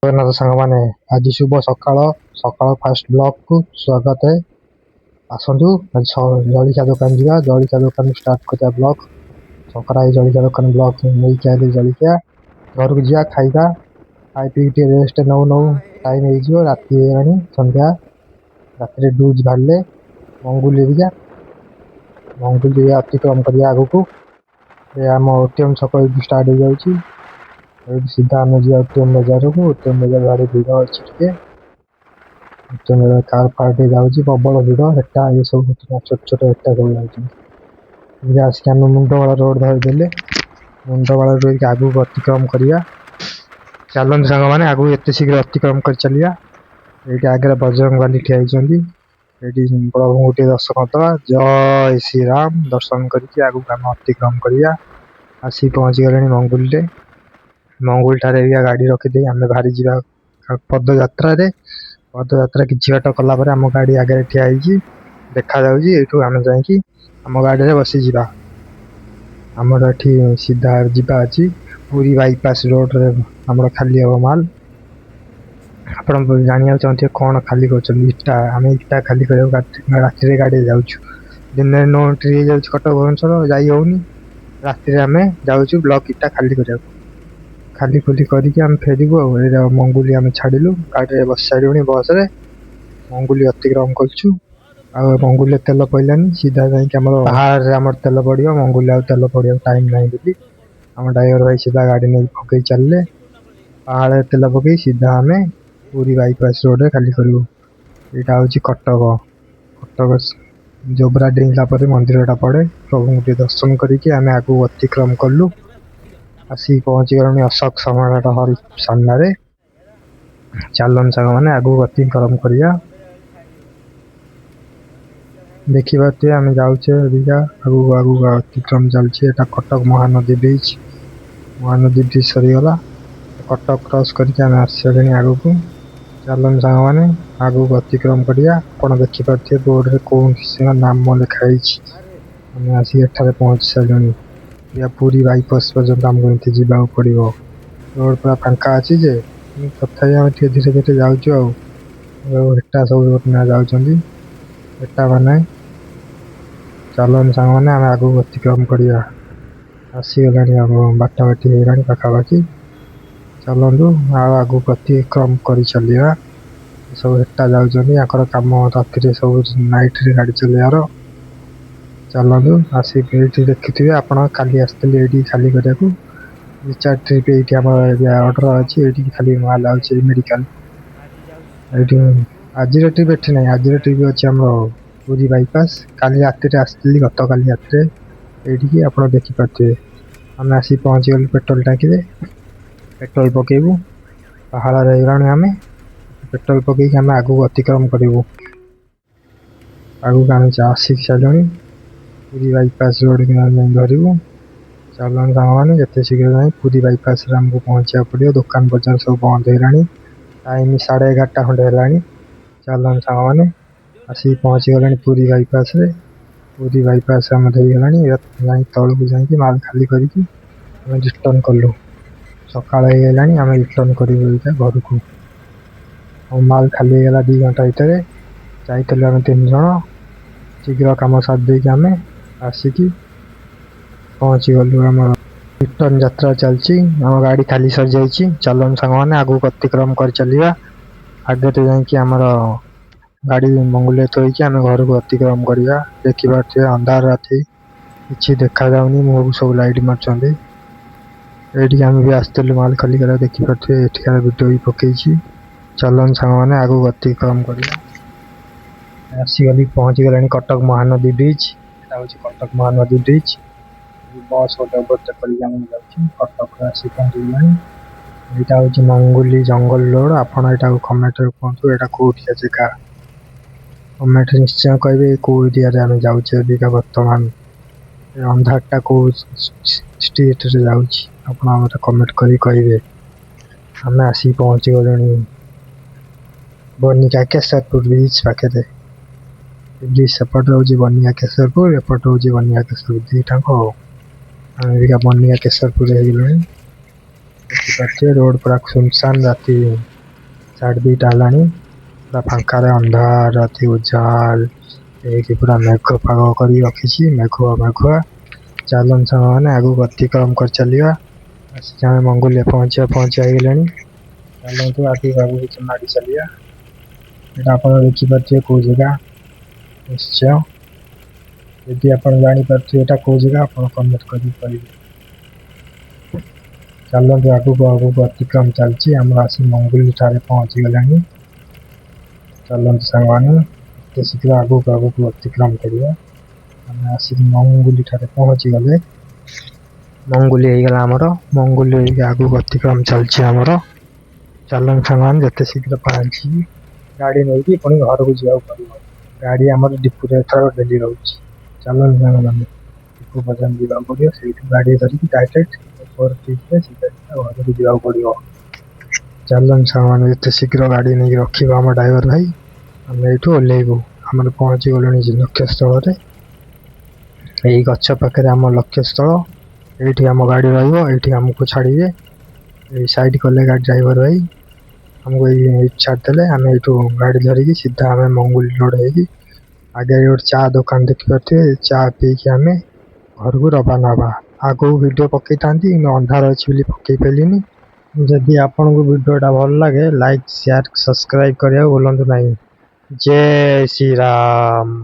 ଜଗନ୍ନାଥ ସାଙ୍ଗମାନେ, ଆଜି ଶୁଭ ସକାଳ। ସକାଳ ଫାଷ୍ଟ ବ୍ଲଗକୁ ସ୍ୱାଗତ। ଆସନ୍ତୁ, ଆଜି ଜଳଖିଆ ଦୋକାନ ଯିବା। ଜଳଖିଆ ଦୋକାନରୁ ଷ୍ଟାର୍ଟ କରିବା ବ୍ଲଗ। ସକାଳ ଜଳଖିଆ ଦୋକାନ ବ୍ଲଗ ନେଇକି ଆଇଲି ଜଳଖିଆ। ଘରକୁ ଯିବା, ଖାଇବା, ଖାଇ ପିଇକି ଟିକେ ରେଷ୍ଟ ନଉ ନଉ ଟାଇମ୍ ହେଇଯିବ। ରାତି ହେଇଗଲାଣି, ସନ୍ଧ୍ୟା। ରାତିରେ ଡୁଜ୍ ବାହାରିଲେ ମଙ୍ଗୁଲି ଏରିଆ, ମଙ୍ଗୁଲି ଅତିକ୍ରମ କରିବା ଆଗକୁ। ଏ ଆମ ଓଟିଏମ୍ ଛକ ଏଇଠୁ ଷ୍ଟାର୍ଟ ହେଇଯାଉଛି। ଏଇଠୁ ସିଧା ଆମେ ଯିବା ଓଟିଏମ୍ ବଜାରକୁ। ଓଟିଏମ୍ ବଜାର ଭାରି ଭିଡ଼ ଅଛି ଟିକେ। ଓଟିଏମ୍ ବଜାର କାର ଫାର ଟିକେ ଯାଉଛି, ପ୍ରବଳ ଭିଡ଼। ହେଟା ଏ ସବୁ ଛୋଟ ଛୋଟ ହେଟା ସବୁ ଯାଉଛନ୍ତି। ଏଇଠି ଆସିକି ଆମେ ମୁଣ୍ଡମାଳ ରୋଡ ଧରିଦେଲେ। ମୁଣ୍ଡମାଳ ରୋଡ ଆଗକୁ ଅତିକ୍ରମ କରିବା। ଚାଲନ୍ତୁ ସାଙ୍ଗମାନେ, ଆଗକୁ ଏତେ ଶୀଘ୍ର ଅତିକ୍ରମ କରି ଚାଲିବା। ଏଇଠି ଆଗରେ ବଜରଙ୍ଗ ବାଲି ଠିଆ ହେଇଛନ୍ତି। ଏଇଠି ପ୍ରଭୁଙ୍କୁ ଟିକେ ଦର୍ଶନ କରିଦବା। ଜୟ ଶ୍ରୀରାମ। ଦର୍ଶନ କରିକି ଆଗକୁ ଆମେ ଅତିକ୍ରମ କରିବା। ଆସିକି ପହଞ୍ଚିଗଲେଣି ମଙ୍ଗୁଲିରେ। ମଙ୍ଗୁଳି ଠାରେ ଏରିଆ ଗାଡି ରଖିଦେଇ ଆମେ ବାହାରି ଯିବା ପଦଯାତ୍ରାରେ। ପଦଯାତ୍ରା କିଛି ବାଟ କଲା ପରେ ଆମ ଗାଡି ଆଗରେ ଠିଆ ହେଇଛି, ଦେଖାଯାଉଛି। ଏଇଠୁ ଆମେ ଯାଇକି ଆମ ଗାଡିରେ ବସିଯିବା। ଆମର ଏଠି ସିଧା ଯିବା ଅଛି ପୁରୀ ବାଇପାସ ରୋଡରେ। ଆମର ଖାଲି ହବ ମାଲ। ଆପଣ ଜାଣିବାକୁ ଚାହୁଁଥିବେ କଣ ଖାଲି କରୁଛନ୍ତି? ଇଟା। ଆମେ ଇଟା ଖାଲି କରିବାକୁ ରାତିରେ ଗାଡିରେ ଯାଉଛୁ। ଦିନରେ ନୋ ଏଣ୍ଟ୍ରି ହେଇଯାଉଛି କଟକ ଭୁବନେଶ୍ୱର, ଯାଇ ହଉନି। ରାତିରେ ଆମେ ଯାଉଛୁ ବ୍ଲକ ଇଟା ଖାଲି କରିବାକୁ। ଖାଲି ଖୁଲି କରିକି ଆମେ ଫେରିବୁ। ଆଉ ଏଇଟା ମଙ୍ଗୁଲି ଆମେ ଛାଡିଲୁ, ଗାଡିରେ ବସି ସାରିଲୁଣି। ବସରେ ମଙ୍ଗୁଲି ଅତିକ୍ରମ କରୁଛୁ। ଆଉ ମଙ୍ଗୁଲିରେ ତେଲ ପଇଲାନି। ସିଧା ଯାଇକି ଆମର ପାହାଳରେ ଆମର ତେଲ ପଡିବ। ମଙ୍ଗୁଲି ଆଉ ତେଲ ପଡିବାକୁ ଟାଇମ ନାହିଁ ବୋଲି ଆମ ଡ୍ରାଇଭର ଭାଇ ସିଧା ଗାଡି ନେଇକି ପକେଇ ଚାଲିଲେ। ପାହାଳରେ ତେଲ ପକେଇ ସିଧା ଆମେ ପୁରୀ ବାଇପାସ ରୋଡରେ ଖାଲି କରିବୁ। ଏଇଟା ହଉଛି କଟକ। କଟକ ଯୋବ୍ରା ଡେଇଁଲା ପରେ ମନ୍ଦିରଟା ପଡେ। ପ୍ରଭୁଙ୍କୁ ଟିକେ ଦର୍ଶନ କରିକି ଆମେ ଆଗକୁ ଅତିକ୍ରମ କଲୁ। ଆସିକି ପହଞ୍ଚିଗଲୁଣି ଅଶୋକ ସମ୍ରାଟ ହଲ ସାମ୍ନାରେ। ଚାଲନ୍ତୁ ସାଙ୍ଗମାନେ, ଆଗକୁ ଅତିକ୍ରମ କରିବା। ଦେଖିପାରୁଥିବେ, ଆମେ ଯାଉଛେ ଅବିକା ଆଗକୁ। ଆଗକୁ ଅତିକ୍ରମ ଚାଲିଛି। ଏଟା କଟକ ମହାନଦୀ ବ୍ରିଜ। ମହାନଦୀ ବ୍ରିଜ ସରିଗଲା। କଟକ କ୍ରସ୍ କରିକି ଆମେ ଆସିସାରିଲେଣି ଆଗକୁ। ଚାଲନ୍ତୁ ସାଙ୍ଗମାନେ, ଆଗକୁ ଅତିକ୍ରମ କରିବା। ଆପଣ ଦେଖିପାରୁଥିବେ ବୋର୍ଡରେ କୋଉ ନାମ ଲେଖା ହେଇଛି। ଆମେ ଆସିକି ଏଠାରେ ପହଞ୍ଚି ସାରିଲୁଣି। ୟା ପୁରୀ ବାଇପାସ ପର୍ଯ୍ୟନ୍ତ ଆମକୁ ଏମିତି ଯିବାକୁ ପଡିବ। ରୋଡ ପୁରା ଫାଙ୍କା ଅଛି ଯେ, ତଥାପି ଆମେ ଟିକେ ଧୀରେ ଧୀରେ ଯାଉଛୁ। ଆଉ ଏଟା ସବୁ ଗୋଟେ ଯାଉଛନ୍ତି ଏଟା ମାନେ। ଚାଲନ୍ତୁ ସାଙ୍ଗମାନେ, ଆମେ ଆଗକୁ ଅତିକ୍ରମ କରିବା। ଆସିଗଲାଣି, ଆମ ବାଟାବାଟି ହେଇଗଲାଣି ପାଖାପାଖି। ଚାଲନ୍ତୁ, ଆଉ ଆଗକୁ ଅତିକ୍ରମ କରି ଚାଲିବା। ସବୁ ହେଟା ଯାଉଛନ୍ତି, ୟାଙ୍କର କାମ ରାତିରେ ସବୁ ନାଇଟରେ ଗାଡି ଚଲେଇବାର। ଚାଲନ୍ତୁ, ଆସିକି ଏଇଠି ଦେଖିଥିବେ ଆପଣ, କାଲି ଆସିଥିଲି ଏଇଠି ଖାଲି କରିବାକୁ। ଦି ଚାରି ଟ୍ରିପ୍ ଏଇଠି ଆମର ଅର୍ଡର ଅଛି। ଏଇଠି ଖାଲି ମାଲ ଆଉଛି ମେଡିକାଲ ଏଇଠି। ଆଜିର ଟ୍ରିପ୍ ଏଠି ନାହିଁ। ଆଜିର ଟ୍ରିପ୍ ଅଛି ଆମର ପୁରୀ ବାଇପାସ। କାଲି ରାତିରେ ଆସିଥିଲି, ଗତକାଲି ରାତିରେ ଏଇଠିକି। ଆପଣ ଦେଖିପାରୁଥିବେ, ଆମେ ଆସିକି ପହଞ୍ଚିଗଲୁ ପେଟ୍ରୋଲ ଟାଙ୍କିରେ। ପେଟ୍ରୋଲ ପକେଇବୁ। ପାହାଳରେ ହେଇଗଲାଣି। ଆମେ ପେଟ୍ରୋଲ ପକେଇକି ଆମେ ଆଗକୁ ଅତିକ୍ରମ କରିବୁ। ଆଗକୁ ଆମେ ଆସିକି ସାରିଲୁଣି। ପୁରୀ ବାଇପାସ ରୋଡ ଆମେ ଧରିବୁ। ଚାଲନ୍ତୁ ସାଙ୍ଗମାନେ, ଯେତେ ଶୀଘ୍ର ଯାଇ ପୁରୀ ବାଇପାସରେ ଆମକୁ ପହଞ୍ଚିବାକୁ ପଡିବ। ଦୋକାନ ବଜାର ସବୁ ବନ୍ଦ ହେଇଗଲାଣି। ଟାଇମ 11:30 ଖଣ୍ଡେ ହେଲାଣି। ଚାଲନ୍ତୁ ସାଙ୍ଗମାନେ, ଆସିକି ପହଞ୍ଚିଗଲାଣି ପୁରୀ ବାଇପାସରେ। ପୁରୀ ବାଇପାସ ଆମର ହେଇଗଲାଣି। ଯାଇ ତଳକୁ ଯାଇକି ମାଲ ଖାଲି କରିକି ଆମେ ରିଟର୍ନ କଲୁ। ସକାଳ ହେଇଗଲାଣି, ଆମେ ରିଟର୍ନ କରିବୁ ଏଇଟା ଘରକୁ। ଆଉ ମାଲ ଖାଲି ହେଇଗଲା 2 ଘଣ୍ଟା ଭିତରେ। ଯାଇଥିଲୁ ଆମେ ତିନି ଜଣ। ଶୀଘ୍ର କାମ ସାରି ଦେଇକି ଆମେ ଆସିକି ପହଞ୍ଚିଗଲୁ। ଆମର ରିଟର୍ନ ଯାତ୍ରା ଚାଲିଛି। ଆମ ଗାଡି ଖାଲି ସରିଯାଇଛି। ଚାଲନ୍ତୁ ସାଙ୍ଗମାନେ, ଆଗକୁ ଅତିକ୍ରମ କରି ଚାଲିବା। ଆଗରେ ଯାଇକି ଆମର ଗାଡି ମଙ୍ଗୁଳିରେ ଥୋଇକି ଆମେ ଘରକୁ ଅତିକ୍ରମ କରିବା। ଦେଖିପାରୁଥିବେ, ଅନ୍ଧାର ରାତି, କିଛି ଦେଖାଯାଉନି। ମୁହଁକୁ ସବୁ ଲାଇଟ୍ ମାରୁଛନ୍ତି। ଏଇଠିକି ଆମେ ବି ଆସିଥିଲୁ ମାଲ ଖାଲି କରିବାକୁ। ଦେଖିପାରୁଥିବେ, ଏଠିକାର ଭିଡିଓ ବି ପକେଇଛି। ଚାଲନ୍ତୁ ସାଙ୍ଗମାନେ, ଆଗକୁ ଅତିକ୍ରମ କରିବା। ଆସିଗଲି, ପହଞ୍ଚିଗଲାଣି କଟକ ମହାନଦୀ ବ୍ରିଜ। ଏଟା ହଉଛି କଟକ ମହାନଦୀ ବ୍ରିଜ। ବସ୍ ଗୋଟେ ଓଭରଟେକ୍ କରିକି ଆମେ ଯାଉଛି। କଟକରେ ଆସି ପହଞ୍ଚିଗଲାଣି। ଏଇଟା ହଉଛି ମଙ୍ଗୁଲି ଜଙ୍ଗଲ ରୋଡ। ଆପଣ ଏଇଟାକୁ କମେଣ୍ଟରେ କୁହନ୍ତୁ, ଏଇଟା କୋଉଠିକା ଜାଗା। କମେଣ୍ଟରେ ନିଶ୍ଚୟ କହିବେ କୋଉ ଏରିଆରେ ଆମେ ଯାଉଛେ ଅବିକା ବର୍ତ୍ତମାନ। ଏ ଅନ୍ଧାରଟା କୋଉ ଷ୍ଟ୍ରିଟରେ ଯାଉଛି, ଆପଣ ମତେ କମେଣ୍ଟ କରି କହିବେ। ଆମେ ଆସିକି ପହଞ୍ଚି ଗଲୁଣି ବନିକା କେଶରପୁର ବ୍ରିଜ ପାଖରେ। ବ୍ରିଜ ସେପଟେ ରହୁଛି ବନିକା କେଶରପୁର, ଏପଟେ ରହୁଛି ବନିକା କେଶରପୁର, ଦିଟାଙ୍କ। ଆମେ ଅବିକା ବନିକା କେଶରପୁର ହେଇଗଲୁଣି। ଦେଖିପାରୁଥିବେ, ରୋଡ ପୁରା ସୁନସାନ ରାତି। 2:30 ହେଲାଣି। ପୁରା ଫାଙ୍କାରେ ଅନ୍ଧାର, ରାତି ଉଜାଲ ହେଇକି ପୁରା ମେଘ ପାଗ କରି ରଖିଛି, ମେଘୁଆ ମେଘୁଆ। ଚାଲନ୍ତୁ ସାଙ୍ଗମାନେ, ଆଗକୁ ଅତିକ୍ରମ କରି ଚାଲିବା। ଆସିକି ଆମେ ମଙ୍ଗୁଲିରେ ପହଞ୍ଚିବା ପହଞ୍ଚିବା ହେଇଗଲେଣି। ଚାଲନ୍ତୁ, ଆଗକୁ ଆଗକୁ ମାଡ଼ି ଚାଲିବା। ଏଇଟା ଆପଣ ଦେଖିପାରୁଥିବେ କୋଉ ଜାଗା ନିଶ୍ଚୟ। ଯଦି ଆପଣ ଜାଣିପାରୁଥିବେ ଏଇଟା କୋଉ ଜାଗା, ଆପଣ କମେଣ୍ଟ କରିକି କହିବେ। ଚାଲନ୍ତୁ, ଆଗକୁ ଆଗକୁ ଅତିକ୍ରମ ଚାଲିଛି ଆମର। ଆସି ମଙ୍ଗୁଲି ଠାରେ ପହଞ୍ଚିଗଲାଣି। ଚାଲନ୍ତୁ ସାଙ୍ଗମାନେ, ଏତେ ଶୀଘ୍ର ଆଗକୁ ଆଗକୁ ଅତିକ୍ରମ କରିବା। ଆମେ ଆସିକି ମଙ୍ଗୁଲି ଠାରେ ପହଞ୍ଚିଗଲେ। ମଙ୍ଗୁଲି ହେଇଗଲା ଆମର। ମଙ୍ଗୁଲି ହେଇକି ଆଗକୁ ଅତିକ୍ରମ ଚାଲିଛି ଆମର। ଚାଲନ୍ତୁ ସାଙ୍ଗମାନେ, ଯେତେ ଶୀଘ୍ର ପହଞ୍ଚିକି ଗାଡ଼ି ନେଇକି ପୁଣି ଘରକୁ ଯିବାକୁ ପଡ଼ିବ। ଗାଡ଼ି ଆମର ଡିପୁରେ ଏଥର ଡେଲି ରହୁଛି। ଚାଲନ୍ତୁ ସାଙ୍ଗମାନେ, ଡିପୁ ପର୍ଯ୍ୟନ୍ତ ଯିବାକୁ ପଡ଼ିବ। ସେଇଠୁ ଗାଡ଼ି ଧରିକି ଡାଇରେକ୍ଟ ଓଭରବ୍ରିଜରେ ସିଧା ସିଧା ଘରକୁ ଯିବାକୁ ପଡ଼ିବ। ଚାଲନ୍ତୁ ସାଙ୍ଗମାନେ, ଯେତେ ଶୀଘ୍ର ଗାଡ଼ି ନେଇକି ରଖିବ ଆମ ଡ୍ରାଇଭର ଭାଇ, ଆମେ ଏଇଠୁ ଓହ୍ଲେଇବୁ। ଆମର ପହଞ୍ଚି ଗଲୁଣି ଲକ୍ଷ୍ୟସ୍ଥଳରେ। ଏଇ ଗଛ ପାଖରେ ଆମ ଲକ୍ଷ୍ୟସ୍ଥଳ। ଏଇଠି ଆମ ଗାଡ଼ି ରହିବ, ଏଇଠି ଆମକୁ ଛାଡ଼ିବେ। ଏଇ ସାଇଡ୍ କଲେ ଗାଡ଼ି ଡ୍ରାଇଭର ଭାଇ, ଆମକୁ ଏଇ ଛାଡ଼ିଦେଲେ। ଆମେ ଏଇଠୁ ଗାଡ଼ି ଧରିକି ସିଧା ଆମେ ମଙ୍ଗୁଲି ରୋଡ଼ ହେଇକି ଆଗରେ ଗୋଟେ ଚା ଦୋକାନ ଦେଖିପାରୁଥିବେ, ଚା ପିଇକି ଆମେ ଘରକୁ ରବାନା ହବା। ଆଗକୁ ଭିଡ଼ିଓ ପକେଇଥାନ୍ତି, କିନ୍ତୁ ଅନ୍ଧାର ଅଛି ବୋଲି ପକେଇ ପାରିଲିନି। ଯଦି ଆପଣଙ୍କୁ ଭିଡ଼ିଓଟା ଭଲ ଲାଗେ, ଲାଇକ୍, ସେୟାର, ସବସ୍କ୍ରାଇବ କରିବାକୁ ଭୁଲନ୍ତୁ ନାହିଁ। ଜୟ ଶ୍ରୀରାମ।